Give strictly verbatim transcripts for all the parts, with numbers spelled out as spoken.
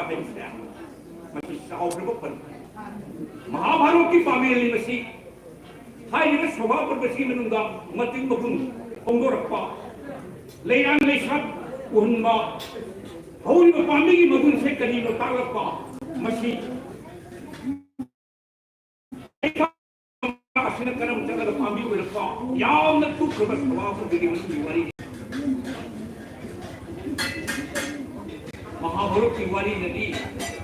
ꯍꯥꯏꯕꯁꯤꯗ ꯃꯁꯤ ꯆꯥꯎꯈ꯭ꯔꯕ ꯄꯟ꯫ ꯃꯍꯥꯚꯥꯔꯠꯀꯤ ꯄꯥꯃꯦꯜꯅꯤ ꯃꯁꯤ꯫ ꯍꯥꯏꯔꯤꯕ ꯁꯣꯚꯥ ꯄꯔꯕꯁꯤꯒꯤ ꯃꯅꯨꯡꯗ ꯃꯇꯤꯛ ꯃꯒꯨꯟ ꯐꯣꯡꯗꯣꯔꯛꯄ, ꯂꯩꯔꯥꯡ ꯂꯩꯁꯥꯠ ꯎꯍꯟꯕ, ꯍꯧꯔꯤꯕ ꯄꯥꯝꯕꯤꯒꯤ ꯃꯒꯨꯟꯁꯦ ꯀꯔꯤꯅꯣ ꯇꯥꯛꯂꯛꯄ, ꯃꯁꯤ ꯑꯁꯤꯅ ꯀꯔꯝ ꯆꯠꯂꯒ ꯄꯥꯝꯕꯤ ꯑꯣꯏꯔꯛꯄ ꯌꯥꯝꯅ ꯀꯨꯞꯈ꯭ꯔꯕ ꯁꯣꯚꯥ ꯄꯔꯕꯒꯤ ꯃꯁꯤꯒꯤ ꯋꯥꯔꯤ꯫ ꯃꯍꯥꯚꯥꯔꯠꯀꯤ ꯋꯥꯔꯤꯅꯗꯤ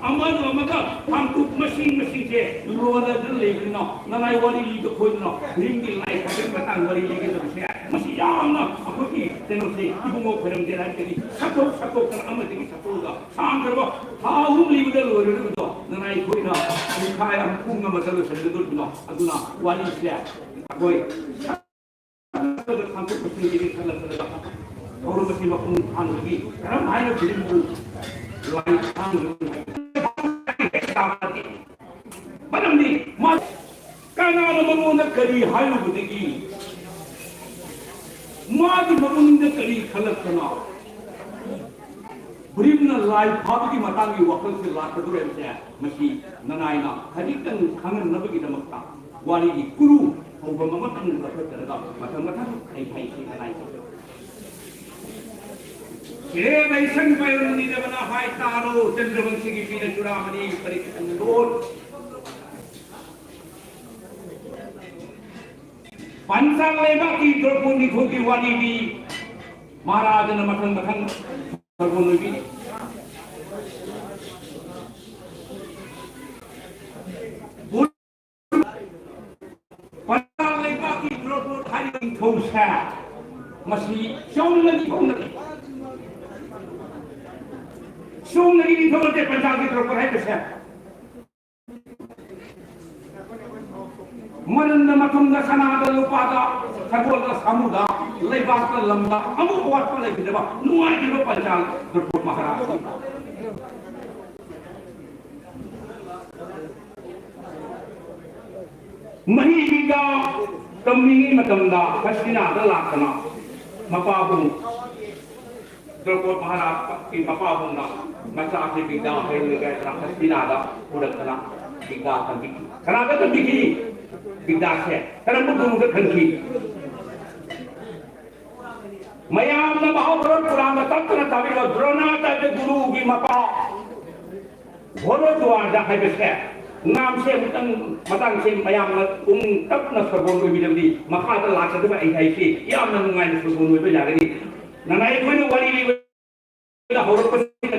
ꯑꯃꯒ ꯑꯃꯒ ꯇꯥꯡꯀꯨꯞ ꯃꯁꯤꯡ ꯃꯁꯤꯡꯁꯦ ꯂꯣꯟꯅꯗꯨꯅ ꯂꯩꯕꯅꯤꯅ, ꯅꯅꯥꯏ ꯋꯥꯔꯤ ꯂꯤꯕ ꯈꯣꯏꯗꯅ ꯐꯤꯂꯝꯒꯤ ꯂꯥꯏ ꯈꯥꯏꯕꯒꯤ ꯃꯇꯥꯡ ꯋꯥꯔꯤ ꯂꯤꯒꯗꯕꯁꯦ, ꯃꯁꯤ ꯌꯥꯝꯅ ꯑꯩꯈꯣꯏꯒꯤ ꯀꯩꯅꯣꯁꯦ, ꯏꯕꯨꯡꯉꯣ ꯈꯣꯏꯔꯝꯗꯦ ꯍꯥꯏꯔꯒꯗꯤ ꯁꯛꯇꯣꯛ ꯁꯛꯇꯣꯛꯇꯅ ꯑꯃꯗꯒꯤ ꯁꯛꯇꯣꯛꯑꯒ ꯁꯥꯡꯈ꯭ꯔꯕ ꯊꯥ ꯑꯍꯨꯝ ꯂꯤꯕꯗ ꯂꯣꯏꯔꯣꯏꯗꯕꯗꯣ ꯅꯅꯥꯏ ꯑꯩꯈꯣꯏꯅ ꯄꯨꯡꯈꯥꯏ ꯑꯃ, ꯄꯨꯡ ꯑꯃꯗ ꯂꯣꯏꯁꯤꯟꯒꯗꯧꯔꯤꯕꯅꯣ꯫ ꯑꯗꯨꯅ ꯋꯥꯔꯤꯁꯦ ꯑꯩꯈꯣꯏ ꯊꯥꯡꯗꯣꯛꯄꯁꯤꯡꯒꯤ ꯈꯜꯂꯛꯄꯗ ꯊꯧꯔꯝ ꯑꯁꯤ ꯃꯄꯨꯡ ꯐꯥꯅꯕꯒꯤ ꯀꯔꯝ ꯍꯥꯏꯅ ꯐꯤꯂꯝꯕꯨ ꯂꯥꯏ ꯊꯥꯡꯗꯣꯏꯅꯣ? ꯃꯔꯝꯗꯤ ꯃꯥ ꯀꯅꯥꯅ ꯃꯉꯣꯟꯗ ꯀꯔꯤ ꯍꯥꯏꯔꯨꯕꯗꯒꯤ, ꯃꯥꯒꯤ ꯃꯃꯨꯡꯗ ꯀꯔꯤ ꯈꯜꯂꯛꯄꯅꯣ? ꯕ꯭ꯔꯤꯝꯅ ꯂꯥꯏ ꯐꯥꯕꯒꯤ ꯃꯇꯥꯡꯒꯤ ꯋꯥꯈꯜꯁꯦ ꯂꯥꯛꯀꯗꯧꯔꯦ ꯍꯥꯏꯕꯁꯦ ꯃꯁꯤ ꯅꯅꯥꯏꯅ ꯈꯖꯤꯛꯇꯪ ꯈꯪꯍꯟꯅꯕꯒꯤꯗꯃꯛꯇ ꯋꯥꯔꯤꯒꯤ ꯀꯨꯔꯨ ꯍꯧꯐꯝ ꯑꯃꯇꯪ ꯂꯧꯈꯠꯆꯔꯒ ꯃꯊꯪ ꯃꯊꯪ ꯑꯩ ꯍꯩꯁꯤ ꯅꯅꯥꯏ ꯁꯤꯔꯦ ꯂꯩꯁꯪ ꯄꯥꯏꯔꯝꯅꯤꯗꯕꯅ ꯍꯥꯏ ꯇꯥꯔꯣ, ꯆꯟꯗ꯭ꯔꯕꯪꯁꯤꯒꯤ ꯄꯤꯅ ꯆꯨꯔꯥꯃꯅꯤ ꯄꯔꯤꯈꯟ ꯂꯣꯟ꯫ ꯄꯟꯆꯥꯜ ꯂꯩꯕꯥꯛꯀꯤ ꯗ꯭ꯔꯣꯀꯣꯟ ꯅꯤꯡꯊꯧꯒꯤ ꯋꯥꯔꯤꯗꯤ ꯃꯍꯥꯔꯥꯖꯅ ꯃꯊꯪ ꯃꯊꯪ ꯗ꯭ꯔꯣꯀꯣꯟ ꯑꯣꯏꯕꯤ꯫ ꯄꯟꯆꯥꯜ ꯂꯩꯕꯥꯛꯀꯤ ꯗ꯭ꯔꯣꯀꯣꯟ ꯍꯥꯏꯔꯤꯕ ꯅꯤꯡꯊꯧꯁꯦ ꯃꯁꯤ ꯆꯨꯝꯅꯒꯤ ꯅꯤꯡꯊꯧ ꯅꯠꯇꯦ꯫ ꯆꯨꯝꯅꯒꯤ ꯅꯤꯡꯊꯧ ꯅꯠꯇꯦ ꯄꯟꯆꯥꯜꯒꯤ ꯗ꯭ꯔꯣꯀꯣꯟ ꯍꯥꯏꯕꯁꯦ꯫ ꯃꯅꯟꯗ ꯃꯊꯨꯝꯗ ꯁꯅꯥꯗ ꯂꯨꯄꯥꯗ ꯁꯒꯣꯜꯗ ꯁꯥꯃꯨꯗ ꯂꯩꯕꯥꯛꯇ ꯂꯝꯗ ꯑꯃꯨꯛ ꯑꯋꯥꯠꯄ ꯂꯩꯈꯤꯗꯕ ꯅꯨꯡꯉꯥꯏꯈꯤꯕ ꯄꯟꯆꯥꯜ ꯗ꯭ꯔꯣꯀꯣꯟ ꯃꯍꯥꯔꯥꯖ꯫ ꯃꯍꯤꯒꯤꯗ ꯇꯝꯂꯤꯉꯩ ꯃꯇꯝꯗ ꯍꯁꯇꯤꯅꯥꯗ ꯂꯥꯛꯇꯅ ꯃꯄꯥꯕꯨꯡ ꯗ꯭ꯔꯣꯀꯣꯠ ꯃꯍꯥꯔꯥꯖꯀꯤ ꯃꯄꯥꯕꯨꯡꯅ ꯃꯆꯥꯁꯤ ꯕꯤꯗ꯭ꯌꯥ ꯍꯩꯔꯒ ꯔꯥꯁꯂꯤꯂꯥꯗ ꯄꯨꯔꯛꯇꯅ ꯕꯤꯗ꯭ꯌꯥ ꯇꯝꯕꯤꯈꯤ꯫ ꯀꯅꯥꯗ ꯇꯝꯕꯤꯈꯤ? ꯕꯤꯗ꯭ꯌꯥꯁꯦ ꯀꯔꯝꯕ ꯒꯨꯔꯨꯗ ꯈꯪꯈꯤ? ꯃꯌꯥꯝꯅ ꯃꯍꯥꯚꯥꯔꯠ ꯄꯨꯔꯥꯟꯗ ꯇꯠꯇꯅ ꯇꯥꯕꯤꯕ ꯗ꯭ꯔꯣꯅꯥꯆꯥꯔꯌ ꯒꯨꯔꯨꯒꯤ ꯃꯄꯥ ꯚꯣꯔꯣꯗ꯭ꯋꯥꯖ ꯍꯥꯏꯕꯁꯦ, ꯅꯥꯝꯁꯦ ꯑꯃꯨꯛꯇꯪ ꯃꯇꯥꯡꯁꯦ ꯃꯌꯥꯝꯅ ꯄꯨꯛꯅꯤꯡ ꯇꯞꯅ ꯁꯣꯔꯕꯣꯟ ꯑꯣꯏꯕꯤꯔꯕꯗꯤ ꯃꯈꯥꯗ ꯂꯥꯛꯀꯗꯕ ꯑꯩ ꯍꯥꯏꯁꯤ ꯌꯥꯝꯅ ꯅꯨꯡꯉꯥꯏꯅ ꯁꯣꯔꯕꯣꯟ ꯑꯣꯏꯕ ꯌꯥꯒꯅꯤ꯫ ꯅꯅꯥꯏ ꯑꯩꯈꯣꯏꯅ ꯋꯥꯔꯤ ꯂꯤꯕ ꯍꯧꯔꯛꯄꯁꯤꯗ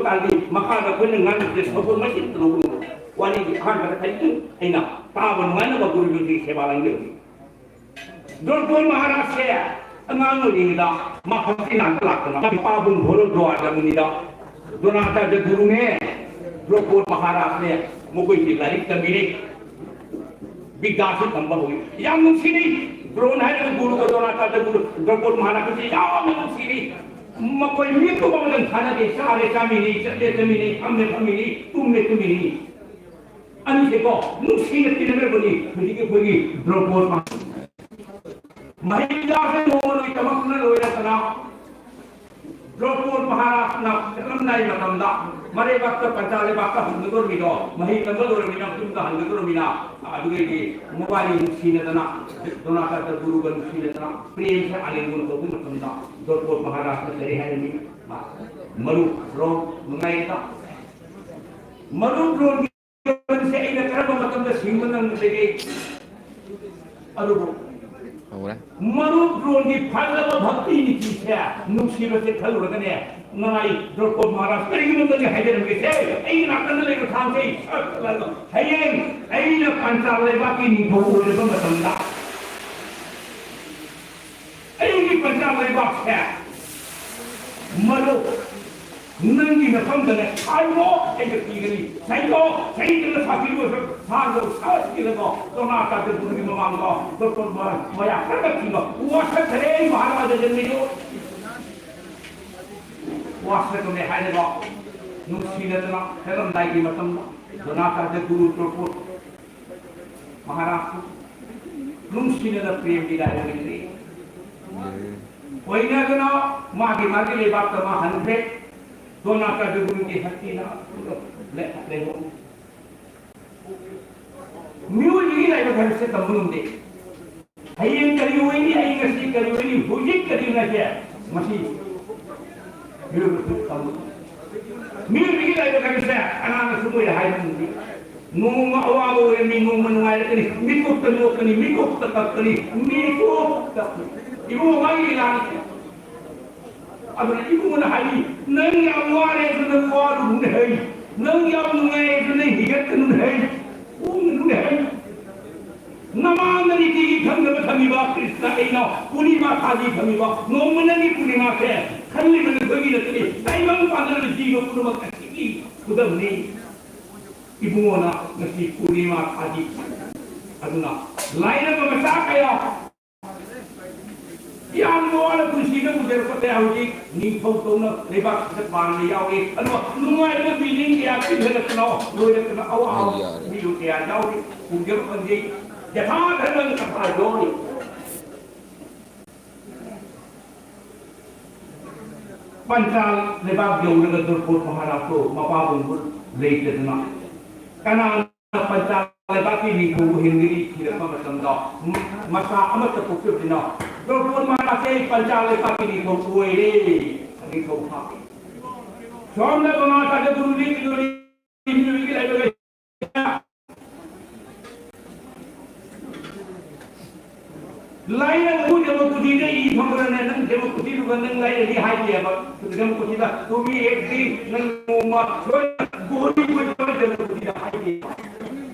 ꯇꯥꯔꯗꯤ ꯃꯈꯥꯗ ꯑꯩꯈꯣꯏꯅ ꯉꯥꯡꯂꯤꯕꯁꯦ ꯁꯣꯔꯕꯣꯟ ꯃꯁꯤꯡ ꯂꯧꯕ ꯉꯝꯃꯣꯏ꯫ ꯋꯥꯔꯤꯒꯤ ꯑꯍꯥꯟꯕꯗ ꯈꯖꯤꯛꯇꯪ ꯑꯩꯅ ꯇꯥꯕ ꯅꯨꯡꯉꯥꯏꯅꯕ ꯒꯨꯔꯨꯖꯤꯒꯤ ꯁꯦꯕꯥ ꯂꯥꯡꯖꯕꯅꯤ꯫ ꯗ꯭ꯔꯣꯄꯣꯗ ꯃꯍꯥꯔꯥꯖꯁꯦ ꯑꯉꯥꯡ ꯑꯣꯏꯔꯤꯉꯩꯗ ꯃꯥ ꯍꯣꯁꯇꯦꯜꯗ ꯂꯥꯛꯇꯅ ꯃꯥꯒꯤ ꯃꯄꯥꯕꯨꯡ ꯚꯣꯔꯣꯗ꯭ꯋꯥꯖ ꯃꯨꯅꯤꯗ ꯗ꯭ꯔꯣꯅꯥꯆꯥꯔꯌ ꯒꯨꯔꯨꯅꯦ, ꯗ꯭ꯔꯣꯄꯣꯗ ꯃꯍꯥꯔꯥꯖꯅꯦ, ꯃꯈꯣꯏꯒꯤ ꯂꯥꯏꯔꯤꯛ ꯇꯝꯕꯤꯔꯦ꯫ ꯕꯤꯗ꯭ꯌꯥꯁꯨ ꯇꯝꯕ ꯍꯧꯏ꯫ ꯌꯥꯝ ꯅꯨꯡꯁꯤꯅꯩ꯫ ꯗ꯭ꯔꯣꯟ ꯍꯥꯏꯔꯤꯕ ꯒꯨꯔꯨꯒ ꯗ꯭ꯔꯣꯅꯥꯆꯥꯔꯌ ꯒꯨꯔꯨ, ꯗ꯭ꯔꯣꯄꯣꯗ ꯃꯍꯥꯔꯥꯖ ꯑꯁꯤ ꯌꯥꯝꯅ ꯅꯨꯡꯁꯤꯅꯩ꯫ ꯃꯈꯣꯏ ꯃꯤ ꯑꯇꯣꯞꯄ ꯑꯃꯒ ꯊꯥꯅꯗꯦ꯫ ꯆꯥꯔꯦ ꯆꯥꯃꯤꯟꯅꯩ, ꯆꯠꯂꯦ ꯆꯠꯃꯤꯟꯅꯩ, ꯐꯝꯃꯦ ꯐꯝꯃꯤꯟꯅꯩ, ꯇꯨꯝꯃꯦ ꯇꯨꯝꯃꯤꯟꯅꯩ꯫ ꯑꯅꯤꯁꯦꯀꯣ ꯅꯨꯡꯁꯤꯅ ꯇꯤꯟꯅꯔꯕꯅꯤ꯫ ꯍꯧꯖꯤꯛꯀꯤ ꯑꯩꯈꯣꯏꯒꯤ ꯗ꯭ꯔꯣꯄꯣꯗ ꯃꯍꯥꯔꯥꯖ ꯃꯍꯩ ꯂꯥꯛꯄ ꯅꯣꯡꯃ ꯅꯣꯏ ꯇꯝꯃꯛꯇꯨꯅ ꯂꯣꯏꯔꯗꯅ ꯗ꯭ꯔꯣꯄꯣꯗ ꯃꯍꯥꯔꯥꯖꯅ ꯆꯠꯂꯝꯗꯥꯏ ꯃꯇꯝꯗ ꯃꯔꯩꯕꯥꯛꯇ ꯄꯟꯆꯥ ꯂꯩꯕꯥꯛꯇ ꯍꯟꯒꯗꯧꯔꯤꯕꯗꯣ, ꯃꯍꯩ ꯇꯝꯕ ꯂꯣꯏꯔꯕꯅꯤꯅ ꯌꯨꯝꯗ ꯍꯟꯒꯗꯧꯔꯕꯅꯤꯅ, ꯑꯗꯨꯗꯒꯤ ꯃꯕꯥꯅꯤ ꯅꯨꯡꯁꯤꯅꯗꯅ, ꯗ꯭ꯔꯣꯅꯥꯆꯥꯔꯌ ꯒꯨꯔꯨꯒ ꯅꯨꯡꯁꯤꯅꯗꯅ ꯄ꯭ꯔꯦꯝꯁꯦ ꯑꯥꯂꯤꯡꯒꯟ ꯇꯧꯕ ꯃꯇꯝꯗ ꯗ꯭ꯔꯣꯄꯣꯗ ꯃꯍꯥꯔꯥꯖꯅ ꯀꯔꯤ ꯍꯥꯏꯔꯝꯃꯤ? ꯃꯔꯨꯞ ꯗ꯭ꯔꯣꯟ, ꯅꯨꯡꯉꯥꯏꯔꯤꯗ? ꯃꯔꯨꯞ ꯗ꯭ꯔꯣꯟꯒꯤ ꯁꯦ ꯑꯩꯅ ꯀꯔꯝꯕ ꯃꯇꯝꯗ ꯁꯤꯡꯕ ꯉꯝꯒꯗꯒꯦ? ꯑꯗꯨꯕꯨ ꯍꯧꯔꯦ꯫ ꯃꯔꯨꯞ ꯗ꯭ꯔꯣꯟꯒꯤ ꯐꯖꯕ ꯚꯛꯇꯤ ꯅꯤꯇꯤꯁꯦ, ꯅꯨꯡꯁꯤꯕꯁꯦ ꯈꯜꯂꯨꯔꯒꯅꯦ, ꯅꯅꯥꯏ ꯗ꯭ꯔꯣꯄꯣꯗ ꯃꯍꯥꯔꯥꯖ ꯀꯔꯤꯒꯨꯝꯕꯗꯒꯤ ꯍꯥꯏꯖꯔꯝꯒꯦꯁꯦ, ꯑꯩꯒꯤ ꯅꯥꯀꯟꯗ ꯂꯩꯕ ꯊꯥꯡꯁꯦ ꯑꯩ ꯁꯠ ꯆꯠꯂꯒ ꯍꯌꯦꯡ ꯑꯩꯅ ꯄꯟꯆꯥꯕ ꯂꯩꯕꯥꯛꯀꯤ ꯅꯤꯡꯊꯧ ꯑꯣꯏꯔꯕ ꯃꯇꯝꯗ ꯑꯩꯒꯤ ꯄꯟꯆꯥꯕ ꯂꯩꯕꯥꯛꯁꯦ ꯃꯔꯨꯞ ꯅꯪꯒꯤ ꯅꯐꯝꯗꯅꯦ ꯁꯥꯏꯗꯣ ꯑꯩꯅ ꯄꯤꯒꯅꯤ꯫ ꯁꯥꯏꯗꯣ ꯁꯥꯏꯗꯅ ꯁꯥꯕꯤꯔꯣꯏ꯫ ꯁꯥꯗꯣ ꯁꯥꯠꯀꯦꯔꯗꯣ ꯀꯧꯅꯥ ꯀꯥꯇꯦ ꯄꯨꯈ꯭ꯔꯤ ꯃꯃꯥꯡꯗꯣ ꯗꯣꯛꯇꯔ ꯃꯌꯥ ꯈꯔ ꯊꯤꯕ ꯋꯥꯁꯛꯈ꯭ꯔꯦ ꯃꯍꯥꯔꯥꯖ ꯖꯟꯃꯤꯗꯣ꯫ ꯋꯥꯁꯛꯈ꯭ꯔꯦ ꯍꯥꯏꯔꯒ ꯅꯨꯡꯁꯤꯅꯗꯅ ꯆꯠꯂꯝꯗꯥꯏꯒꯤ ꯃꯇꯝꯗ ꯀꯧꯅꯥ ꯀꯥꯇꯦ ꯒꯨꯔꯨ ꯇ꯭ꯔꯣꯄꯣ ꯃꯍꯥꯔꯥꯖ ꯅꯨꯡꯁꯤꯅꯅ ꯄ꯭ꯔꯦꯝꯒꯤ ꯂꯥꯏꯔꯦꯝꯕꯤ ꯑꯣꯏꯅꯗꯅ ꯃꯥꯒꯤ ꯃꯥꯒꯤ ꯂꯩꯕꯥꯛꯇ ꯃꯥ ꯍꯟꯈ꯭ꯔꯦ꯫ ꯗꯣꯅꯥ ꯀꯥꯗꯨꯒꯨꯝꯒꯤ ꯍꯛꯆꯤꯟꯅ ꯂꯩ-, ꯂꯩꯍꯧ꯫ ꯃꯤꯑꯣꯏꯕꯒꯤ ꯂꯥꯏꯕꯛ ꯍꯥꯏꯕꯁꯦ ꯇꯝꯕ ꯉꯝꯗꯦ꯫ ꯍꯌꯦꯡ ꯀꯔꯤ ꯑꯣꯏꯅꯤ, ꯑꯩ ꯉꯁꯤ ꯀꯔꯤ ꯑꯣꯏꯅꯤ, ꯍꯧꯖꯤꯛ ꯀꯔꯤ ꯉꯁꯤ, ꯃꯁꯤ ꯃꯤꯑꯣꯏꯕꯁꯨ ꯇꯝꯕ ꯉꯝꯗꯦ꯫ ꯃꯤꯑꯣꯏꯕꯒꯤ ꯂꯥꯏꯕꯛ ꯍꯥꯏꯕꯁꯦ ꯀꯅꯥꯅꯁꯨ ꯃꯣꯏꯗ ꯍꯥꯏꯕ ꯉꯝꯗꯦ꯫ ꯅꯣꯡꯃ ꯑꯋꯥꯕ ꯑꯣꯏꯔꯝꯃꯤ, ꯅꯣꯡꯃ ꯅꯨꯡꯉꯥꯏꯔꯛꯀꯅꯤ, ꯃꯤꯀꯨꯞꯇ ꯅꯣꯛꯀꯅꯤ, ꯃꯤꯀꯨꯞꯇ ꯀꯞꯀꯅꯤ, ꯃꯤꯀꯨꯞꯇ ꯀꯞꯀꯅꯤ꯫ ꯏꯕꯨꯡꯉꯣ, ꯃꯥꯒꯤ ꯂꯥꯟ ꯑꯗꯨꯅ ꯏꯕꯨꯡꯉꯣꯅ ꯍꯥꯏꯔꯤ, "ꯅꯪ ꯌꯥꯝ ꯋꯥꯔꯦ ꯑꯗꯨꯅ ꯋꯥꯔꯨꯅꯨꯅꯦ ꯍꯩ, ꯅꯪ ꯌꯥꯝ ꯅꯨꯡꯉꯥꯏꯔꯦ ꯑꯗꯨꯅ ꯍꯤꯒꯠꯀꯅꯨꯅꯦ ꯍꯩ, ꯎꯪꯒꯅꯨꯅꯦ ꯍꯩ꯫ ꯅꯃꯥꯡꯗ ꯅꯤꯇꯤꯒꯤ ꯈꯪꯗꯕ ꯊꯝꯃꯤꯕ ꯀ꯭ꯔꯤꯁꯅ ꯑꯩꯅ ꯄꯨꯔꯅꯤꯃꯥ ꯊꯥꯗꯤ ꯊꯝꯃꯤꯕ ꯅꯣꯡꯃ ꯅꯪꯒꯤ ꯄꯨꯔꯅꯤꯃꯥꯁꯦ ꯈꯜꯂꯤꯕ ꯅꯈꯣꯏꯒꯤ ꯅꯠꯇꯦ, ꯇꯥꯏꯕꯪ ꯄꯥꯟꯗꯕ ꯖꯤꯕ ꯄꯨꯝꯅꯃꯛ ꯑꯁꯤꯒꯤ ꯈꯨꯗꯝꯅꯤ꯫ ꯏꯕꯨꯡꯉꯣꯅ ꯉꯁꯤ ꯄꯨꯔꯅꯤꯃꯥ ꯊꯥꯗꯤ ꯑꯗꯨꯅ ꯂꯥꯏꯔꯕ ꯃꯆꯥ ꯀꯌꯥ ꯌꯥꯝꯅ ꯋꯥꯅ ꯄꯨꯟꯁꯤꯗ ꯎꯖꯔꯛꯄ ꯀꯌꯥ ꯍꯧꯖꯤꯛ ꯅꯤꯡꯊꯧ ꯇꯧꯅ ꯂꯩꯕꯥꯛꯁꯤꯗ ꯄꯥꯟꯕ ꯌꯥꯎꯔꯤ꯫ ꯑꯗꯨꯒ ꯅꯨꯡꯉꯥꯏꯕ building ꯀꯌꯥ ꯆꯤꯟꯈꯠꯂꯛꯇꯅ ꯂꯣꯏꯔꯛꯇꯅ ꯑꯋꯥꯕ ꯌꯥꯔꯦ꯫ ꯃꯤꯑꯣꯏ ꯀꯌꯥ ꯌꯥꯎꯔꯤ꯫ ꯎꯖꯔꯛꯄ ꯌꯥꯊꯥ ꯙꯔꯃꯒꯤ ꯀꯊꯥ ꯌꯥꯎꯔꯤ꯫ ꯄꯟꯆꯥꯜ ꯂꯩꯕꯥꯛ ꯌꯧꯔꯒ ꯗ꯭ꯔꯣꯄꯣꯠ ꯃꯍꯥꯔꯥꯖꯇꯣ ꯃꯄꯥꯕꯨꯡꯕꯨ ꯂꯩꯇꯗꯅ ꯀꯅꯥꯅ ꯄꯟꯆꯥ ꯂꯩꯕꯥꯛꯀꯤ ꯅꯤꯡꯊꯧ ꯑꯣꯏꯍꯟꯒꯅꯤ ꯊꯤꯔꯛꯄ ꯃꯇꯝꯗ ꯃꯆꯥ ꯑꯃꯠꯇ ꯄꯣꯛꯆꯗꯅ ꯗ꯭ꯔꯣꯄꯣꯠ ꯃꯍꯥꯔꯥꯖꯁꯦ ꯄꯟꯆꯥ ꯂꯩꯕꯥꯛꯀꯤ ꯅꯤꯡꯊꯧ ꯑꯣꯏꯔꯦ꯫ ꯅꯤꯡꯊꯧ ꯐꯥꯈꯤ꯫ ꯁꯣꯝꯗ ꯀꯅꯥ ꯀꯥꯗ ꯒꯨꯔꯨ ꯂꯤꯛꯂꯤꯕ ꯂꯥꯏꯕꯛ ꯂꯩ꯫ ꯂꯥꯏꯅ ꯅꯪꯕꯨ ꯗꯦꯃꯣꯀ꯭ꯔꯦꯁꯤꯗ ꯏ ꯐꯪꯕ꯭ꯔꯅꯦ? ꯅꯪ ꯗꯦꯃꯣꯀ꯭ꯔꯦꯁꯤꯗꯨꯒ ꯅꯪ ꯂꯥꯏꯅꯗꯤ ꯍꯥꯏꯗꯦꯕ꯫ ꯗꯦꯃꯣꯀ꯭ꯔꯦꯁꯤꯗ ꯇꯨꯃꯤ ꯑꯦꯛꯇꯤ ꯅꯪ ꯅꯣꯡꯃ ꯂꯣꯏꯅ ꯒꯣꯔꯤ ꯒꯣꯔꯤ ꯇꯧꯔ ꯗꯦꯃꯣꯀ꯭ꯔꯦꯁꯤꯗ ꯍꯥꯏꯗꯦꯕ꯫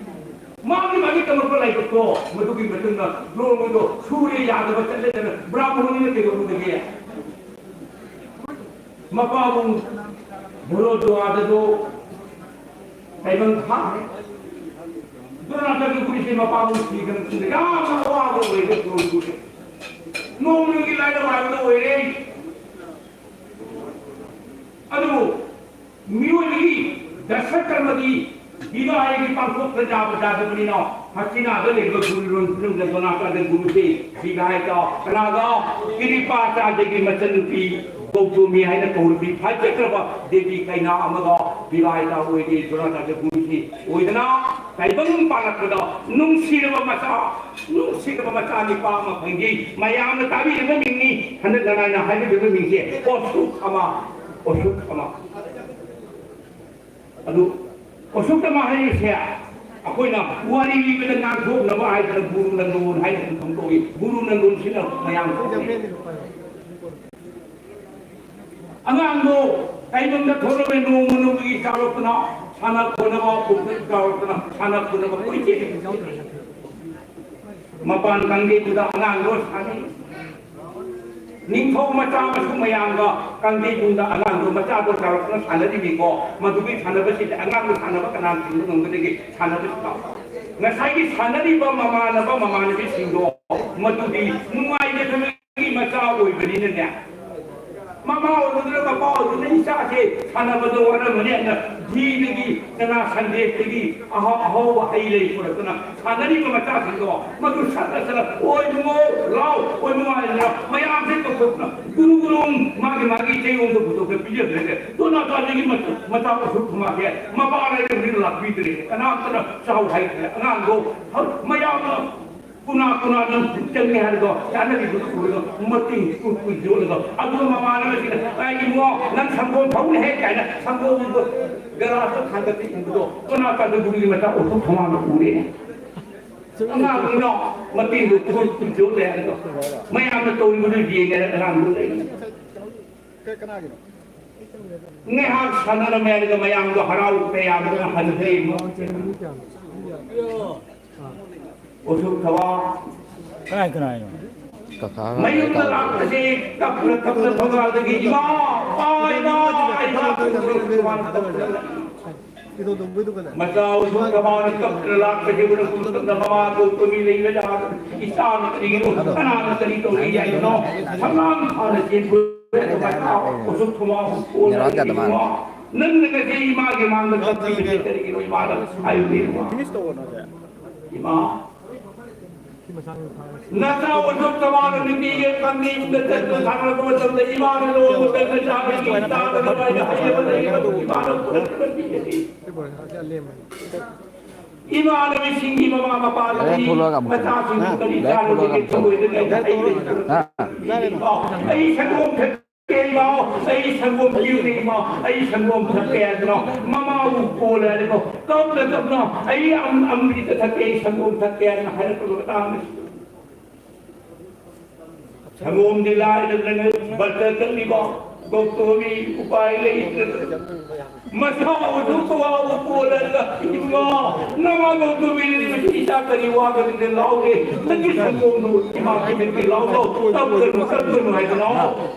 ꯃꯥꯒꯤ ꯃꯥꯒꯤ ꯇꯝꯃꯛꯄ ꯂꯥꯏꯕꯛꯇꯣ ꯃꯗꯨꯒꯤ ꯃꯇꯨꯡꯗ ꯗ꯭ꯔꯣꯡꯒꯤꯗꯣ ꯁꯨꯔꯦ ꯌꯥꯗꯕ ꯆꯠꯂꯦꯗꯅ ꯕ꯭ꯔꯥꯍꯃꯣꯟꯅ ꯀꯩꯗꯧꯔꯨꯗꯒꯦ? ꯃꯄꯥꯕꯨꯡ ꯚꯣꯔꯣꯗꯣꯋꯥꯗꯗꯣ ꯇꯥꯏꯕꯪ ꯊꯥꯈ꯭ꯔꯦ꯫ ꯗꯣꯅꯥꯇꯒꯤ ꯒꯨꯔꯤꯁꯦ ꯃꯄꯥꯕꯨꯡ ꯁꯤꯈ꯭ꯔ ꯃꯇꯨꯡꯗ ꯌꯥꯝꯅ ꯑꯋꯥꯕ ꯑꯣꯏꯔꯦ ꯗ꯭ꯔꯣꯡꯒꯤ ꯒꯨꯔꯤꯁꯦ꯫ ꯅꯣꯡꯃꯒꯤ ꯂꯥꯏꯔ ꯃꯥꯏꯕꯗ ꯑꯣꯏꯔꯦ꯫ ꯑꯗꯨꯕꯨ ꯃꯤꯑꯣꯏꯕꯒꯤ ꯗꯁ ꯀꯔꯃꯗꯤ ꯕꯤꯕꯥ ꯍꯥꯏꯒꯤ ꯄꯥꯡꯊꯣꯛꯇ ꯌꯥꯕ ꯌꯥꯗꯕꯅꯤꯅ ꯍꯁꯤꯅꯥꯗ ꯂꯩꯕ ꯒꯨꯔꯨ ꯂꯣꯟ ꯈꯨꯅꯨꯡꯗ ꯗꯣꯅꯥꯇꯒꯤ ꯒꯨꯔꯨꯁꯦ ꯕꯤꯕꯥ ꯍꯥꯏꯗ ꯀꯅꯥꯒ? ꯀꯤꯔꯤꯄꯥꯆꯥꯔꯌꯒꯤ ꯃꯆꯟꯅꯨꯄꯤ ꯀꯧꯇꯣꯃꯤ ꯍꯥꯏꯅ ꯀꯧꯔꯝꯃꯤ꯫ ꯐꯖꯈ꯭ꯔꯕ ꯗꯦꯕꯤ ꯀꯩꯅꯥ ꯑꯃꯒ ꯕꯤꯋꯥꯍꯤꯇꯥ ꯑꯣꯏꯔꯤ꯫ ꯗꯣꯅꯥꯆꯥꯟꯗ ꯒꯨꯔꯨꯁꯤ ꯑꯣꯏꯗꯅ ꯇꯥꯏꯕꯪ ꯄꯥꯜꯂꯛꯄꯗ ꯅꯨꯡꯁꯤꯔꯕ ꯃꯆꯥ, ꯅꯨꯡꯁꯤꯔꯕ ꯃꯆꯥ ꯅꯤꯄꯥ ꯑꯃ ꯐꯪꯈꯤ꯫ ꯃꯌꯥꯝꯅ ꯇꯥꯕꯤꯔꯤꯕ ꯃꯤꯡꯅꯤ ꯍꯟꯗꯛ ꯅꯅꯥꯏꯅ ꯍꯥꯏꯕꯤꯔꯤꯕ ꯃꯤꯡꯁꯦ, ꯑꯣꯁꯨꯛ ꯑꯃ, ꯑꯣꯁꯨꯛ ꯑꯃ꯫ ꯑꯗꯨ ꯑꯣꯁꯨꯛ ꯑꯃ ꯍꯥꯏꯔꯤꯁꯦ ꯑꯩꯈꯣꯏꯅ ꯋꯥꯔꯤ ꯂꯤꯕꯗ ꯉꯥꯡꯊꯣꯛꯅꯕ ꯍꯥꯏꯗꯅ ꯒꯨꯔꯨ ꯅꯟꯗꯣꯟ ꯍꯥꯏꯅ ꯑꯗꯨꯝ ꯈꯪꯗꯣꯛꯏ꯫ ꯒꯨꯔꯨ ꯅꯟꯗꯣꯟꯁꯤꯅ ꯃꯌꯥꯝ ꯈꯪꯅꯩ꯫ ꯑꯉꯥꯡꯗꯣ ꯇꯥꯏꯕꯪꯗ ꯊꯣꯛꯂꯛꯂꯦ, ꯅꯣꯡꯃ ꯅꯣꯡꯃꯒꯤ ꯆꯥꯎꯔꯛꯇꯅ, ꯁꯥꯟꯅ ꯈꯣꯠꯅꯕ ꯄꯨꯛꯅꯤꯡ ꯆꯥꯎꯔꯛꯇꯅ, ꯁꯥꯟꯅ ꯈꯣꯠꯅꯕ ꯀꯣꯏꯆꯦꯟ ꯆꯦꯜꯂꯤ꯫ ꯃꯄꯥꯟ ꯀꯥꯡꯖꯩꯗꯨꯗ ꯑꯉꯥꯡꯗꯣ ꯁꯥꯟꯅꯩ꯫ ꯅꯤꯡꯊꯧ ꯃꯆꯥ ꯃꯁꯨ ꯃꯌꯥꯝꯒ ꯀꯥꯡꯖꯩꯕꯨꯡꯗ ꯑꯉꯥꯡꯗꯣ, ꯃꯆꯥꯗꯣ ꯆꯥꯎꯔꯛꯇꯅ ꯁꯥꯟꯅꯔꯤꯕꯤꯀꯣ꯫ ꯃꯗꯨꯒꯤ ꯁꯥꯟꯅꯕꯁꯤꯗꯤ ꯑꯉꯥꯡꯗꯣ ꯁꯥꯟꯅꯕ ꯀꯅꯥꯅ ꯊꯤꯡꯕ ꯉꯝꯒꯗꯒꯦ? ꯁꯥꯟꯅꯕꯁꯤ ꯇꯧ꯫ ꯉꯁꯥꯏꯒꯤ ꯁꯥꯟꯅꯔꯤꯕ ꯃꯃꯥꯟꯅꯕ ꯃꯃꯥꯟꯅꯕꯤꯁꯤꯡꯗꯣ ꯃꯗꯨꯗꯤ ꯅꯨꯡꯉꯥꯏꯖꯗꯕꯒꯤ ꯃꯆꯥ ꯑꯣꯏꯕꯅꯤꯅꯅꯦ, ꯃꯃꯥ ꯑꯣꯏꯕꯗꯨꯅ ꯃꯄꯥ ꯑꯣꯏꯕꯗꯨꯅ ꯏꯆꯥꯁꯦ ꯁꯥꯟꯅꯕꯗ ꯋꯥꯔꯝꯃꯅꯤ ꯍꯥꯏꯅ ꯘꯤꯗꯒꯤ ꯆꯅꯥ ꯁꯟꯗꯦꯁꯇꯒꯤ ꯑꯍꯥꯎ ꯑꯍꯥꯎꯕ ꯍꯩ ꯂꯩ ꯄꯨꯔꯛꯇꯅ ꯁꯥꯟꯅꯔꯤꯕ ꯃꯆꯥꯁꯤꯡꯗꯣ ꯃꯗꯨ ꯁꯠ ꯅꯠꯇꯅ "ꯑꯣꯏ ꯏꯕꯨꯡꯉꯣ, ꯂꯥꯎ, ꯑꯣꯏ ꯏꯕꯨꯡꯉꯣ" ꯍꯥꯏꯗꯅ ꯃꯌꯥꯝꯁꯦ ꯀꯧꯊꯣꯛꯇꯅ ꯒꯨꯔꯨ ꯒꯨꯔꯨ ꯃꯥꯒꯤ ꯃꯥꯒꯤ ꯏꯆꯩꯔꯣꯝꯗ ꯄꯨꯊꯣꯛꯇꯅ ꯄꯤꯖꯈ꯭ꯔꯦ꯫ ꯗꯣꯅꯥꯆꯥꯟꯗꯒꯤ ꯃꯆꯥ ꯑꯣꯁꯨꯛ ꯊꯣꯃꯥꯁꯦ ꯃꯄꯥ ꯂꯩꯔꯕꯅꯤꯅ ꯂꯥꯛꯄꯤꯗ꯭ꯔꯦ, ꯀꯅꯥꯝꯇꯅ ꯆꯥꯎ ꯍꯥꯏꯗ꯭ꯔꯦ꯫ ꯑꯉꯥꯡꯗꯣ ꯃꯌꯥꯝꯅ ꯀꯨꯅꯥ ꯀꯨꯅꯥꯗ ꯆꯪꯉꯦ ꯍꯥꯏꯔꯒ ꯆꯥꯅꯔꯤꯕꯗꯨ ꯎꯔꯒ ꯃꯇꯤꯟ ꯀꯨ ꯀꯨ ꯌꯣꯜꯂꯒ ꯑꯗꯨꯒ ꯃꯃꯥꯟꯅꯕꯁꯤꯡꯅ "ꯑꯩ ꯏꯕꯨꯡꯉꯣ, ꯅꯪ ꯁꯪꯒꯣꯝ ꯊꯧꯅꯤ ꯍꯦ" ꯀꯥꯏꯅ ꯁꯪꯒꯣꯝꯗꯣ ꯒꯂꯥꯁꯇ ꯊꯥꯡꯒꯠꯄ ꯏꯟꯕꯗꯣ ꯀꯅꯥ ꯀꯥꯟꯗ ꯒꯨꯔꯨꯒꯤ ꯃꯆꯥ ꯑꯣꯟꯊꯣꯛ ꯊꯣꯡꯒꯥꯟꯗ ꯎꯔꯦ꯫ ꯑꯉꯥꯡꯗꯨꯅ ꯃꯇꯤꯟꯗꯣ ꯀꯨ ꯀꯨ ꯌꯣꯜꯂꯦ ꯍꯥꯏꯔꯒ ꯃꯌꯥꯝꯅ ꯇꯧꯔꯤꯕꯗꯨ ꯌꯦꯡꯉꯦ ꯑꯉꯥꯡꯗꯨ ꯂꯩ꯫ ꯉꯥꯏꯍꯥꯛ ꯁꯥꯟꯅꯔꯝꯃꯦ ꯑꯗꯨꯒ ꯃꯌꯥꯝꯗꯣ ꯍꯔꯥꯎ ꯇꯌꯥꯝꯗꯨꯅ ꯍꯟꯈ꯭ꯔꯦ꯫ ꯑꯣꯁꯨꯛ ꯊꯋꯥ ꯀꯅꯥꯏ ꯀꯅꯥꯏꯅꯣ? ꯀꯀꯥꯒ ꯃꯌꯨꯝꯗ ꯂꯥꯛꯄꯁꯤ ꯀꯞꯅ ꯀꯞꯅ ꯊꯣꯡꯒꯥꯜꯗꯒꯤ "ꯏꯃꯥ, ꯏꯃꯥ, ꯏꯃꯥ, ꯏꯃꯥ" ꯃꯆꯥ ꯑꯣꯁꯨꯛ ꯊꯋꯥꯅ ꯀꯞꯇꯨꯅ ꯂꯥꯛꯄꯁꯤ ꯎꯔꯛꯄ ꯃꯇꯝꯗ ꯃꯃꯥ ꯀꯧꯕ ꯃꯤ ꯂꯩꯕ ꯌꯥꯗꯕ ꯏꯆꯥꯅ ꯀꯔꯤꯒꯤꯅꯣ, ꯀꯅꯥꯅ ꯀꯔꯤ ꯇꯧꯔꯤ ꯍꯥꯏꯕꯅꯣ? ꯁꯝꯂꯥꯡ ꯐꯥꯅ ꯆꯦꯟꯈ꯭ꯔꯦ꯫ ꯅꯦꯠꯋꯥꯛ ꯌꯥꯗ ꯃꯥꯜꯂꯦ꯫ ꯅꯪꯅ ꯉꯁꯤ ꯏꯃꯥꯒꯤ ꯃꯥꯡꯗ ꯀꯞꯄꯤꯕꯁꯦ ꯀꯔꯤꯒꯤꯅꯣ ꯏꯃꯥꯗ ꯍꯥꯏꯌꯨꯅꯦ ꯏꯃꯥ꯫ ꯏꯃꯥ, ꯅꯆꯥ ꯑꯣꯏꯊꯣꯛꯇꯕ ꯅꯨꯄꯤꯒꯤ ꯀꯟꯕꯤꯕꯗ ꯆꯠꯄ ꯁꯥꯟꯅꯔꯛꯄ ꯃꯇꯝꯗ ꯏꯃꯥꯅ ꯂꯣꯟꯕ ꯆꯠꯄ ꯆꯥꯕꯒꯤ ꯇꯥꯗꯅꯕ ꯑꯩꯅ ꯍꯩꯅꯕ ꯂꯩꯔꯕ ꯏꯃꯥꯅ ꯄꯨꯔꯛꯄ ꯄꯤꯒꯅꯤ꯫ ꯏꯃꯥꯟꯅꯕꯤꯁꯤꯡꯒꯤ ꯃꯃꯥ ꯃꯄꯥꯗꯗꯤ ꯃꯆꯥꯁꯤꯡꯕꯨ ꯀꯔꯤ ꯆꯥꯔꯨꯕꯒꯦ ꯊꯃꯣꯏꯗ ꯂꯩꯕ ꯍꯩꯕꯁꯤꯡ ꯑꯩ ꯁꯪꯒꯣꯝ ꯊꯛꯀꯦ ꯏꯃꯥ, ꯑꯩ ꯁꯪꯒꯣꯝ ꯄꯤꯌꯨꯅꯦ ꯏꯃꯥ, ꯑꯩ ꯁꯪꯒꯣꯝ ꯊꯛꯀꯦ ꯍꯥꯏꯗꯅ ꯃꯃꯥꯕꯨ ꯀꯣꯜꯂꯦ ꯍꯥꯏꯗꯅ ꯇꯞꯅ ꯇꯞꯅ ꯑꯩ ꯑꯝ-, ꯑꯃ꯭ꯔꯤꯇ ꯊꯛꯀꯦ, ꯑꯩ ꯁꯪꯒꯣꯝ ꯊꯛꯀꯦ ꯍꯥꯏꯅ ꯍꯥꯏꯔꯛꯄ ꯃꯇꯥꯡꯅꯤ꯫ ꯁꯪꯒꯣꯝꯗꯤ ꯂꯥꯏꯔꯗꯅ ꯕꯇꯔ ꯀꯛꯂꯤꯕ ꯒꯧꯇꯣꯃꯤ ꯎꯄꯥꯏ ꯂꯩꯇ꯭ꯔꯗꯅ ꯃꯁꯥ ꯑꯗꯨ ꯄꯋꯥꯕꯨ ꯀꯣꯜꯂꯒ ꯏꯃꯥ ꯅꯃꯥ ꯒꯧꯇꯣꯃꯤꯅꯗꯤ ꯃꯁꯤ ꯏꯆꯥ ꯀꯔꯤ ꯋꯥꯒꯗꯅ ꯂꯥꯎꯒꯦ ꯅꯪꯒꯤ ꯁꯪꯒꯣꯝꯗꯨ ꯏꯃꯥ ꯄꯤꯖꯒꯦ ꯂꯥꯎ ꯂꯥꯎ ꯇꯞꯀꯅꯨ ꯇꯞꯀꯅꯨ ꯍꯥꯏꯗꯅ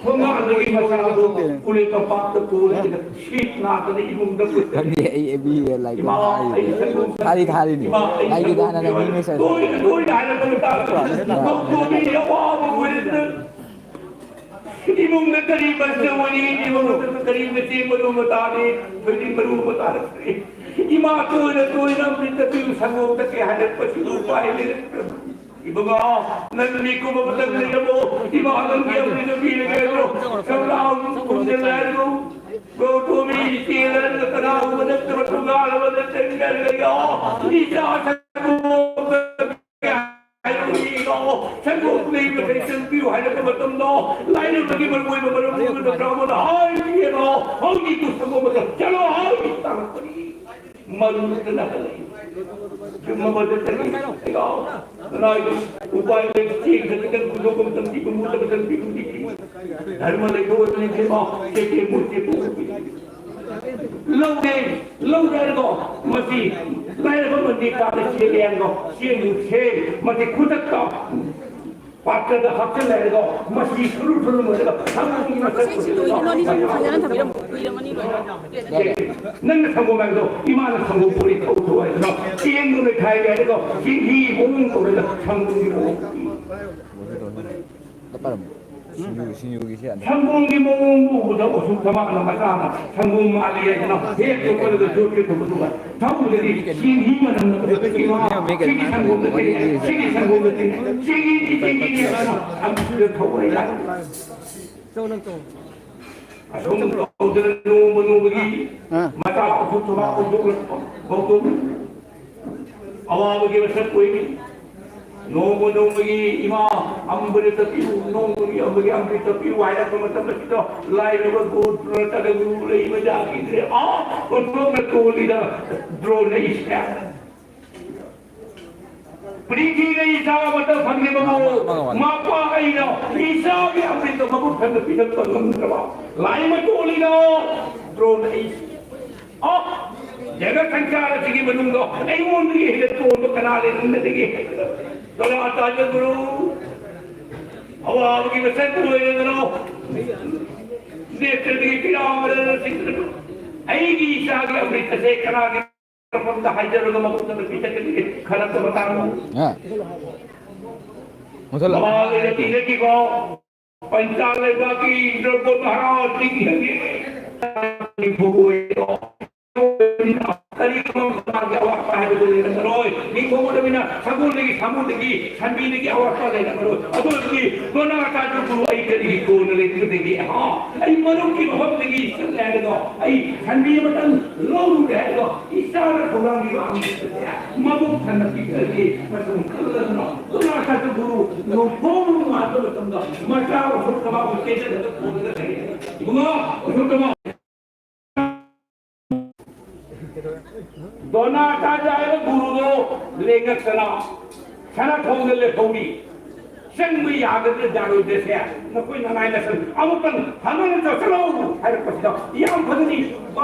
ꯊꯣꯡꯒꯥꯟꯗꯒꯤ ꯃꯁꯥꯗꯨ ꯎꯔꯦ ꯇꯝꯄꯥꯛꯇ ꯀꯣꯜꯂꯒ ꯁꯤꯠ ꯅꯥꯗꯅ ꯏꯃꯨꯡꯗ ꯄꯨꯁꯤꯜꯂꯤ꯫ ꯈꯪꯗꯦ, ꯑꯩ ꯑꯦ ꯕꯤ ꯂꯥꯏꯛ ꯏꯃꯥ, ꯊꯥꯔꯤ꯫ ꯑꯩ ꯁꯪꯒꯣꯝ ꯊꯛ-, ꯊꯥꯔꯤ, ꯊꯥꯔꯤꯅꯤ꯫ ꯏꯃꯥ, ꯑꯩ ꯑꯩꯒꯤꯗ ꯁꯪꯒꯣꯝ ꯍꯥꯟꯅ ꯊꯛ-, ꯃꯤ ꯃꯦꯁꯦꯖ ꯇꯣꯏꯅ, ꯇꯣꯏꯅ ꯍꯥꯏꯔꯛꯄ ꯃꯇꯥꯡꯗ, ꯑꯥ꯫ ꯗꯣꯛꯇꯔꯒꯤ ꯑꯋꯥꯕ ꯑꯣꯏꯔꯦ꯫ ꯏꯃꯨꯡꯗ ꯀꯔꯤ ꯃꯆꯜ ꯑꯣꯏꯔꯤ? ꯏꯃꯨꯡꯗ ꯀꯔꯤ ꯃꯆꯦ ꯃꯔꯨ ꯃꯇꯥꯅꯤ? ꯊꯣꯏꯗꯤꯡ ꯃꯔꯨ ꯑꯃ ꯇꯥꯔꯛꯇ꯭ꯔꯦ꯫ ꯏꯃꯥ ꯇꯣꯏꯅ, ꯇꯣꯏꯅ ꯑꯃ꯭ꯔꯤꯇ ꯄꯤꯌꯨ, ꯁꯪꯒꯣꯝ ꯊꯛꯀꯦ ꯍꯥꯏꯔꯛꯄꯁꯤ ꯎꯄꯥꯏ ꯂꯩꯔꯛꯇ꯭ꯔꯕ꯫ ꯏꯕꯨꯡꯉꯣ, ꯅꯪ ꯃꯤꯀꯨꯞ ꯑꯃꯇꯪ ꯂꯩꯔꯝꯃꯣ꯫ ꯏꯃꯥ, ꯅꯪꯒꯤ ꯑꯃ꯭ꯔꯤꯇ ꯄꯤꯔꯒꯦ ꯍꯥꯏꯕ꯭ꯔꯣ? ꯀꯪꯂꯥ ꯀꯨꯝꯖꯜꯂꯦ ꯍꯥꯏꯕ꯭ꯔꯣ? ꯒꯧꯇꯃꯤ ꯏꯆꯦ ꯅꯪꯅ ꯀꯅꯥꯒꯨꯝꯕ ꯅꯠꯇꯕ ꯊꯧꯒꯥꯜ ꯑꯃꯗ ꯆꯪꯗꯔꯒ ꯌꯥꯎ꯫ ꯏꯆꯥ ꯁꯪꯒꯣꯝ ꯍꯥꯏꯔꯨꯔꯤꯅꯣ? ꯁꯪꯒꯣꯝ ꯂꯩꯕ ꯀꯔꯤ ꯆꯪꯕꯤꯌꯨ ꯍꯥꯏꯔꯛꯄ ꯃꯇꯝꯗꯣ ꯂꯥꯏꯔꯕꯒꯤ ꯃꯔꯨꯑꯣꯏꯕ ꯃꯔꯝ ꯑꯣꯏꯕ ꯕ꯭ꯔꯥꯍꯃꯟ ꯍꯥꯏꯔꯤꯅꯣ? ꯍꯧꯖꯤꯛꯇꯨ ꯁꯪꯒꯣꯝ ꯑꯃ ꯆꯠꯂꯣ ꯍꯥꯏ ꯇꯥꯔꯛꯄꯅꯤ꯫ ꯃꯔꯨꯗꯅ ꯍꯜꯂꯛꯏ꯫ ꯌꯨꯝ ꯑꯃꯗ ꯆꯠꯂꯤ꯫ ꯑꯩꯒꯥꯎ ꯀꯅꯥꯒꯤ ꯎꯄꯥꯏ ꯂꯩ? ꯆꯦꯡ ꯈꯖꯤꯛꯇꯪ ꯄꯨꯊꯣꯛꯄ ꯃꯇꯝꯗꯤ ꯏꯃꯨꯡꯗ ꯈꯖꯤꯛꯇꯪ ꯄꯤꯔꯨꯗꯤ ꯄꯤ꯫ ꯙꯔꯃ ꯂꯩꯕ ꯑꯣꯏꯕꯅꯤ ꯏꯕꯦꯝꯃ, ꯆꯦꯛꯀꯦ ꯃꯨꯠꯀꯦ ꯄꯨꯊꯣꯛꯄꯤ꯫ ꯂꯧꯗꯦ, ꯂꯧꯗꯦ ꯍꯥꯏꯔꯒꯣ, ꯃꯁꯤ ꯂꯥꯏꯔꯕ ꯃꯟꯗꯤ ꯀꯥꯗ ꯆꯦꯜꯂꯦ ꯍꯥꯏꯔꯒꯣ, ꯆꯦꯡꯗꯨ ꯁꯦ, ꯃꯁꯤ ꯈꯨꯗꯛꯇ ꯄꯥꯇ꯭ꯔꯗ ꯍꯥꯞꯆꯤꯜꯂꯦ ꯍꯥꯏꯔꯒꯣ, ꯃꯁꯤ ꯁꯨꯔꯨ ꯁꯨꯔꯨ ꯂꯣꯏꯔꯒ ꯁꯪꯒꯣꯝꯒꯤ ꯃꯁꯛ ꯁꯤ ꯂꯣꯏꯗ꯭ꯔꯤꯕꯣ? ꯑꯅꯤꯁꯨ ꯐꯖꯅ ꯊꯝꯕꯤꯔꯝꯃꯣ, ꯀꯨꯏꯔꯝꯃꯅꯤ ꯂꯣꯏꯅ꯫ ꯅꯪꯅ ꯁꯪꯒꯣꯝ ꯍꯥꯏꯕꯗꯣ ꯏꯃꯥꯅ ꯁꯪꯒꯣꯝ ꯄꯨꯔꯤ ꯊꯧ ꯊꯧ ꯍꯥꯏꯗꯅ ꯆꯦꯡꯗꯨ ꯅꯣꯏꯈꯥꯏꯔꯦ ꯍꯥꯏꯔꯒꯣ, ꯆꯦꯡꯍꯤ ꯃꯑꯣꯡ ꯇꯧꯔꯒ ꯁꯪꯒꯣꯝꯒꯤ ꯃꯑꯣꯡ꯫ ꯁꯤꯡꯖꯨ, ꯁꯤꯡꯖꯨꯒꯤꯁꯦ ꯑꯗꯨꯝ ꯁꯪꯒꯣꯝꯒꯤ ꯃꯑꯣꯡ ꯎꯕꯗ ꯎꯁꯨꯞ ꯊꯕꯥꯛꯅ ꯃꯆꯥꯅ ꯁꯪꯒꯣꯝ ꯃꯥꯜꯂꯤ ꯍꯥꯏꯗꯅ ꯍꯦꯛ ꯌꯣꯛꯄꯗ ꯌꯣꯠꯀꯦ ꯇꯧꯕꯗꯨꯒ ꯊꯧꯕꯗꯗꯤ ꯆꯦꯡꯍꯤ ꯃꯅꯝ ꯅꯝꯕꯗ ꯏꯃꯥ, ꯁꯤꯒꯤ ꯁꯪꯒꯣꯝꯗ ꯇꯤꯡꯉꯦ, ꯁꯤꯒꯤ ꯁꯪꯒꯣꯝꯗ ꯇꯤꯡꯉꯦ, ꯆꯦꯡꯍꯤꯗꯤ ꯆꯦꯡꯍꯤꯅꯤ ꯍꯥꯏꯅ ꯑꯃꯨꯛꯇ ꯊꯧꯕ ꯍꯩꯇꯥꯔꯦ꯫ ꯑꯁꯨꯝ ꯇꯧꯗꯅ ꯅꯣꯡꯃ ꯅꯣꯡꯃꯒꯤ ꯑꯥ꯫ ꯃꯆꯥ ꯄꯣꯛꯊꯣꯛ ꯊꯧꯕꯥꯜ ꯄꯣꯛꯊꯣꯛꯂꯛꯄ ꯐꯥꯎꯗꯣꯛ ꯑꯋꯥꯕꯒꯤ ꯃꯁꯛ ꯑꯣꯏꯔꯤ꯫ ꯅꯣꯡꯃ ꯅꯣꯡꯃꯒꯤ ꯏꯃꯥ ꯑꯃꯕꯨ ꯇꯞꯄꯤꯌꯨ, ꯅꯣꯡꯃꯒꯤ ꯑꯃꯒꯤ ꯑꯃꯕꯨ ꯇꯞꯄꯤꯌꯨ ꯍꯥꯏꯔꯛꯄ ꯃꯇꯝ ꯑꯁꯤꯗ ꯂꯥꯏꯔꯕ ꯒꯨꯔꯨ ꯅꯠꯇ꯭ꯔꯒ ꯒꯨꯔꯨ ꯂꯩꯕ ꯌꯥꯈꯤꯗ꯭ꯔꯦ꯫ ꯑꯥ, ꯑꯣꯟꯊꯣꯛꯅ ꯇꯣꯜꯂꯤꯗ ꯗ꯭ꯔꯣꯟ ꯑꯩꯁꯦ꯫ ꯄ꯭ꯔꯤꯊꯤꯕꯤꯗ ꯏꯆꯥ ꯑꯃꯠꯇ ꯐꯪꯂꯤꯕꯕꯨ ꯃꯄꯥ ꯑꯩꯅ ꯏꯆꯥꯒꯤ ꯑꯃ꯭ꯔꯤꯇ ꯃꯕꯨꯛ ꯊꯟꯅ ꯄꯤꯊꯛꯄ ꯉꯝꯗ꯭ꯔꯕ ꯂꯥꯏꯃ ꯇꯣꯜꯂꯤꯗ ꯗ꯭ꯔꯣꯟ ꯑꯩꯁꯦ꯫ ꯑꯣ, ꯖꯒꯠ ꯁꯪꯁꯥꯔ ꯑꯁꯤꯒꯤ ꯃꯅꯨꯡꯗ ꯑꯩꯉꯣꯟꯗꯒꯤ ꯍꯦꯟꯅ ꯇꯣꯟꯕ ꯀꯅꯥ ꯂꯩꯔꯝꯒꯗꯒꯦ? ꯗꯣꯅꯥꯆꯥꯔ꯭ꯌ ꯒꯨꯔꯨ, ꯑꯋꯥꯕꯒꯤ ꯃꯁꯛ ꯑꯣꯏꯔꯗꯅꯣ, ꯅꯦꯇ꯭ꯔꯗꯒꯤ ꯄꯤꯔꯥ ꯑꯃꯔ ꯆꯤꯡꯗꯅꯣ, ꯑꯩꯒꯤ ꯏꯆꯥꯒꯤ ꯑꯃ꯭ꯔꯤꯠ ꯑꯁꯦ ꯀꯅꯥꯒꯤ ꯃꯐꯝꯗ ꯍꯥꯏꯖꯔꯒ ꯃꯈꯣꯏꯗ ꯄꯤꯊꯛꯀꯅꯤ? ꯈꯜꯂꯛꯄ ꯃꯇꯥꯡꯗ ꯍꯥ? ꯃꯨꯊꯠꯂꯣ꯫ ꯃꯃꯥꯡ ꯂꯩꯔꯛ ꯏꯔꯛꯀꯤꯀꯣ, ꯄꯟꯆꯥ ꯂꯩꯕꯥꯛꯀꯤ ꯏꯟꯗ꯭ꯔ ꯃꯍꯥꯔꯥꯖ ꯆꯤꯡ ꯍꯦꯟꯒꯤ ꯅꯤꯡꯊꯧ ꯑꯣꯏꯔꯣ꯫ ꯀꯔꯤꯒꯨꯝꯕ ꯃꯥꯒꯤ ꯑꯋꯥꯠꯄ ꯍꯥꯏꯕꯗꯨ ꯂꯩꯔꯝꯃꯔꯣꯏ꯫ ꯅꯤꯡꯊꯧ ꯑꯣꯏꯔꯕꯅꯤꯅ ꯁꯒꯣꯜꯗꯒꯤ, ꯁꯥꯃꯨꯗꯒꯤ, ꯁꯟꯕꯤꯗꯒꯤ ꯑꯋꯥꯠꯄ ꯂꯩꯔꯝꯃꯔꯣꯏ꯫ ꯑꯗꯨ ꯑꯣꯏꯔꯕꯗꯤ ꯗꯣꯅꯥ ꯆꯥꯗꯨ ꯒꯨꯔꯨ ꯑꯩ ꯀꯔꯤꯒꯤ ꯀꯣꯟꯅ ꯂꯩꯒꯗꯒꯦ? ꯍꯥ? ꯑꯩ ꯃꯔꯨꯞꯀꯤ ꯃꯐꯝꯗꯒꯤ ꯆꯠꯂꯦ ꯍꯥꯏꯔꯒ, ꯑꯩ ꯁꯟꯕꯤ ꯑꯃꯇꯪ ꯂꯧꯔꯨꯔꯦ ꯍꯥꯏꯔꯒ, ꯏꯆꯥꯅ ꯊꯧꯔꯥꯡꯕꯤꯕ ꯑꯃ ꯃꯕꯨꯛ ꯊꯟꯅ ꯄꯤꯖꯔꯒꯦ꯫ ꯃꯇꯝ ꯈꯜꯂꯗꯨꯅ ꯗꯣꯅꯥ ꯆꯥꯗꯨ ꯒꯨꯔꯨ ꯅꯣꯡꯊꯣꯡ ꯅꯣꯡꯉꯥꯟꯕ ꯃꯇꯝꯗ ꯃꯆꯥ ꯑꯁꯣꯛ ꯀꯃꯥꯕꯨ ꯆꯦꯟꯖꯗꯅ ꯄꯨꯔꯒ ꯂꯩꯔꯦ꯫ ꯏꯕꯨꯡꯉꯣ, ꯑꯁꯣꯛ ꯀꯃꯥ ꯗꯣꯅꯥ ꯇꯥꯖꯥ ꯍꯥꯏꯕ ꯒꯨꯔꯨꯗꯣ ꯂꯦꯡꯉꯛꯇꯅ ꯁꯅꯥꯊꯣꯡꯗ ꯂꯦꯞꯍꯧꯔꯤ꯫ ꯆꯪꯕ ꯌꯥꯒꯗ꯭ꯔꯥ ꯌꯥꯔꯣꯏꯗ꯭ꯔꯁꯦ ꯅꯈꯣꯏ ꯅꯅꯥꯏ ꯅꯁꯟ ꯑꯃꯨꯛꯇꯪ ꯍꯪꯉꯒ ꯆꯠꯁꯤꯜꯂꯛꯎ ꯍꯥꯏꯔꯛꯄꯁꯤꯗ ꯌꯥꯝ ꯐꯖꯅꯤ꯫